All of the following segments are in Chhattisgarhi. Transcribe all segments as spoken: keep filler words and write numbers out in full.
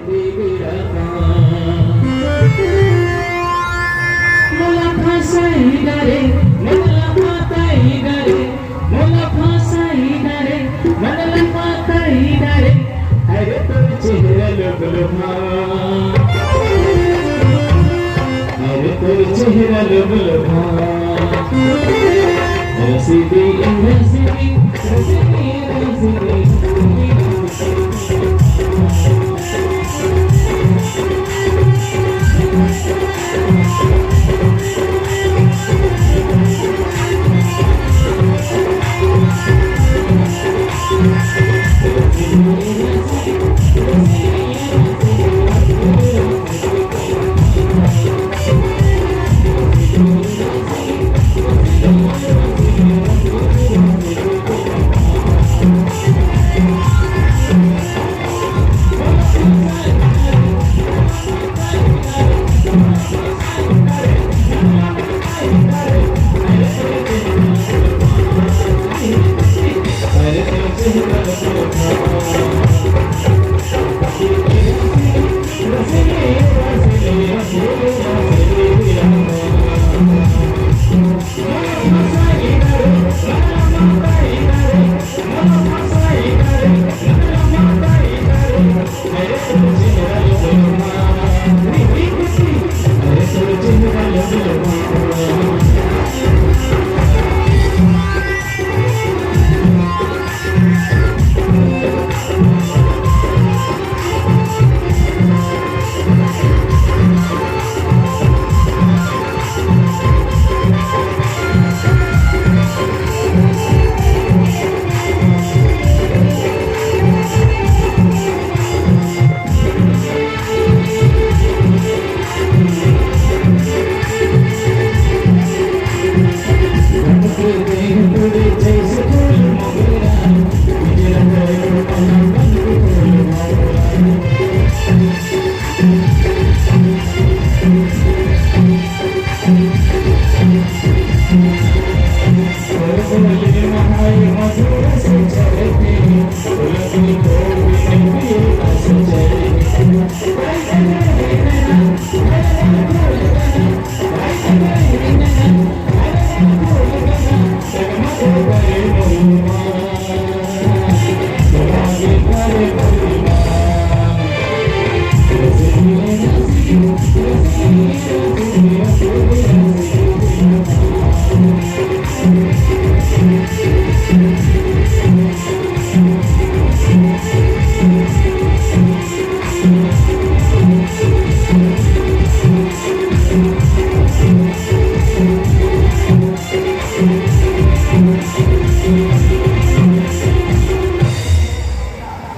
मोला फंसाई डरे, मोला फंसाई डरे, मोला फंसाई डरे, मोला फंसाई डरे। अरे तोर चेहरा लुभ लुभा, अरे तोर चेहरा लुभ लुभा। रसीदी, रसीदी, रसीदी, रसीदी।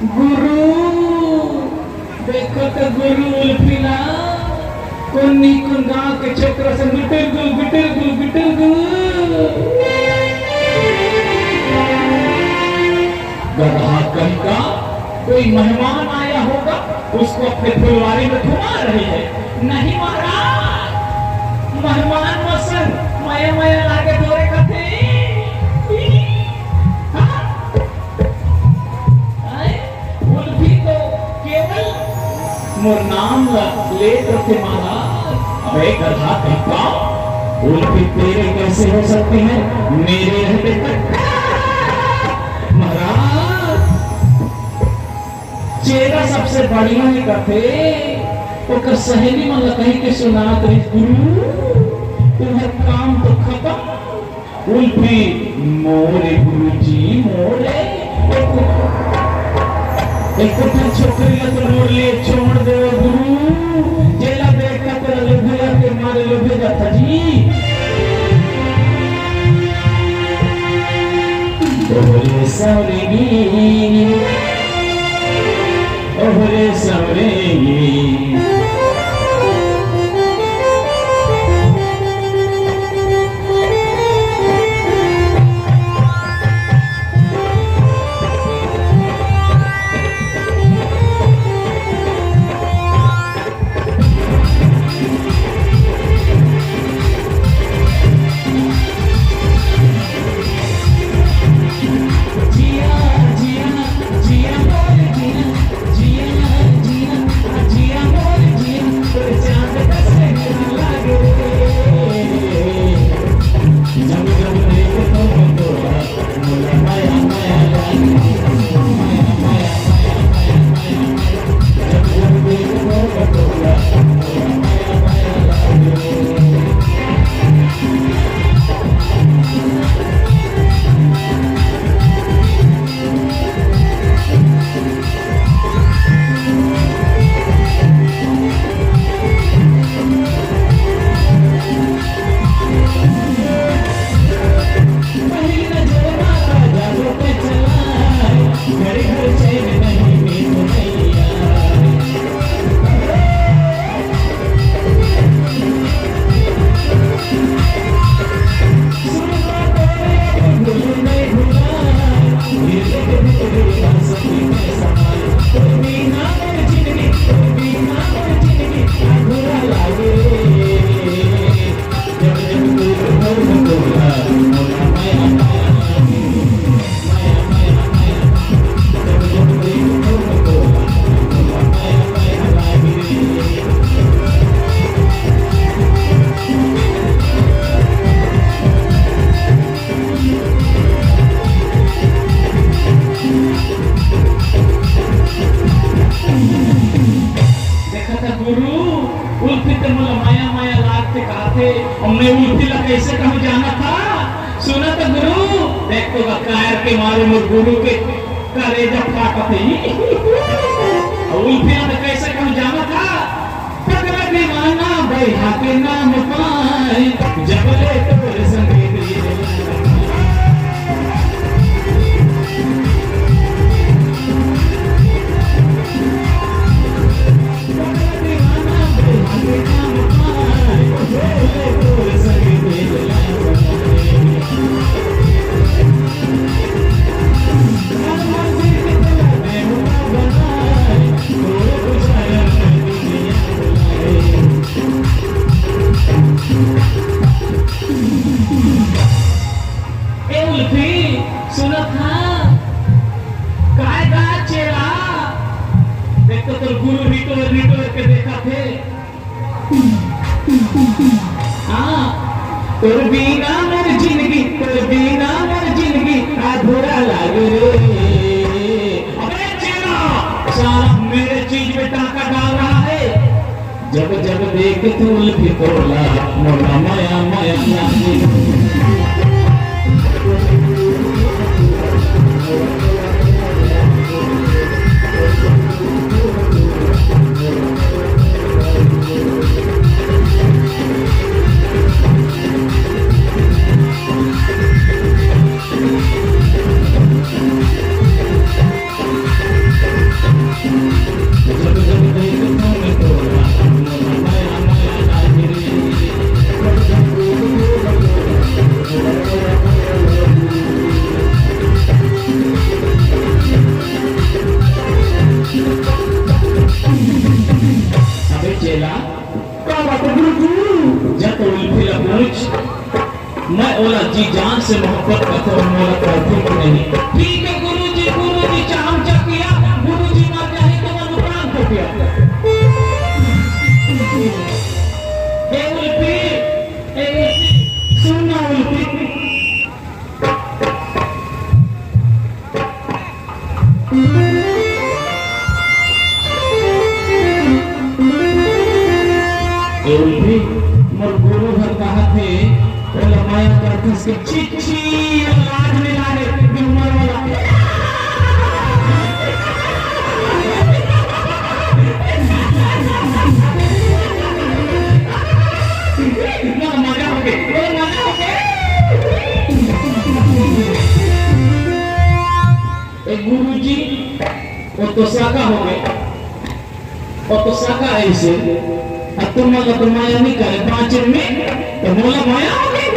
गुरु, देखो तो गुरु उल्फी ला, कोन नी कोन गांव के छोकरा से गुटुर गु, गुटुर गु, गुटुर गु। गधा कहीं का कोई मेहमान आया होगा, उसको अपने फुलवारी में घुमा रही है। नहीं महाराज, मेहमान मसन मया मया लागे तोरे कथे। हाँ? आए? उल्फी तो केवल मोर नाम ला लेत रथे महाराज। अबे गधा कहीं का, उल्फी तेरे कैसे हो सकते हैं मेरे रहते तक? महाराज, चेला सबसे बढ़िया हे कथे, ओकर सहेली मन ला कहि के सुनात रहिस, "गुरु, तुम्हर काम तो खतम।" उल्फी, "मोरे गुरुजी, मोरे, एको ठन छोकरी ला तो मोर लिए छोड़ दे गुरु, जेला देख के तोला लोभे के मारे लोभे जाथा जी।" ओहरे सवरेगी, ओहरे सवरेगी। देखा था गुरु, उल्फी ते मोला मया मया लाग के कहाथे, अउ मैं उल्फी ला कैसे कहूँ जाना था। सुना था गुरु, देख तो कायर के मारे मोर गुरु के करेजा फाटत हे। अउ उल्फी ला कैसे कहूँ जाना था। पगला दीवाना बैहा के नाम पाए, जब ले तोर संगे दिए। ए उल्फी, सुनत हा? काय गा चेला? देख तो तोर गुरु रिटो रिटो के देखा थे। हाँ, तोर बिना मोर जिंदगी, तोर बिना मोर जिंदगी अधूरा लागे रे। अबे चेला, साला मेरे चीज में टाका डाल रहा है। जब जब देखथों उल्फी तोला, मोला मया मया लागे। अबे चेला, का बात है गुरुजी? जा तो उल्फी ला पूछ, मैं ओला जी जान से मोहब्बत करथों, मोला करथे कि नहीं? ठीक है गुरुजी, गुरुजी चाम चकिया, गुरुजी मर जाही तो मैं लुटान को दिया। ए उल्फी, ए उल्फी, सुन ना उल्फी। ए उल्फी, मोर गुरु हर कहाथे, ओला मया करथस के चिच्ची, लाज नइ लागे, दिल मर वाला। इतना मजा हो गया, इतना मजा हो गया। ए गुरुजी, वो तो साका हो गए, वो तो साका ऐसे, अब तुम अगर तो मया नहीं करे पाँच में, तो मोला मया हो गई।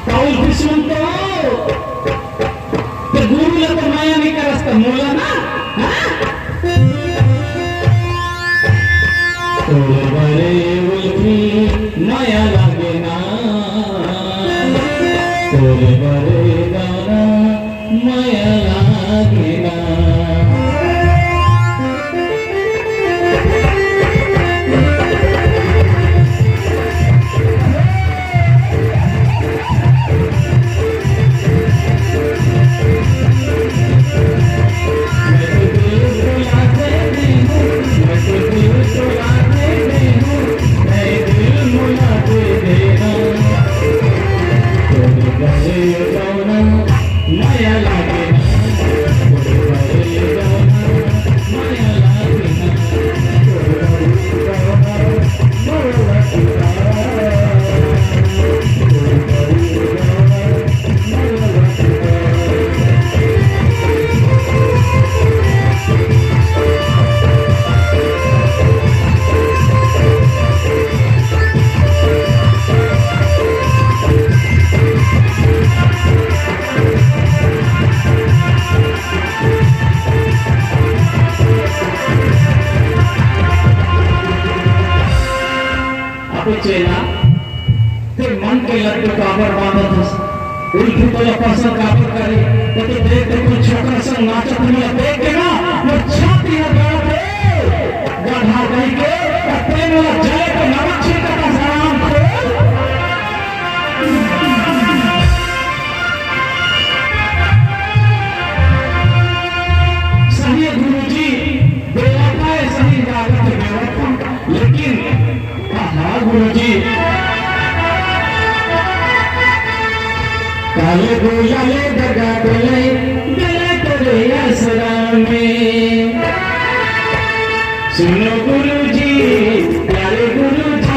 पाउल भी सुनते हो, ते गुरु ला तो मया नहीं करस, त मोला ना, हाँ? तोरे बरे उल्फी मया लागे ना, तोरे बरे दाना मया लागे ना। अबे चेला, ते मन के लड्डू काबर बांधत हस? उल्फी तोला पसंद काबर करे? ते तो देख, ते कोई छोकरा संग नाचत मोला देख के ना, मोर छाती ह गड़त हे। गधा कहीं के, ते मोला जले पे नमक छिड़कत हस, हराम खोर। बोला ले दगा बोले, गला करे आसरा में। सुनो गुरुजी, प्यारे गुरुजी,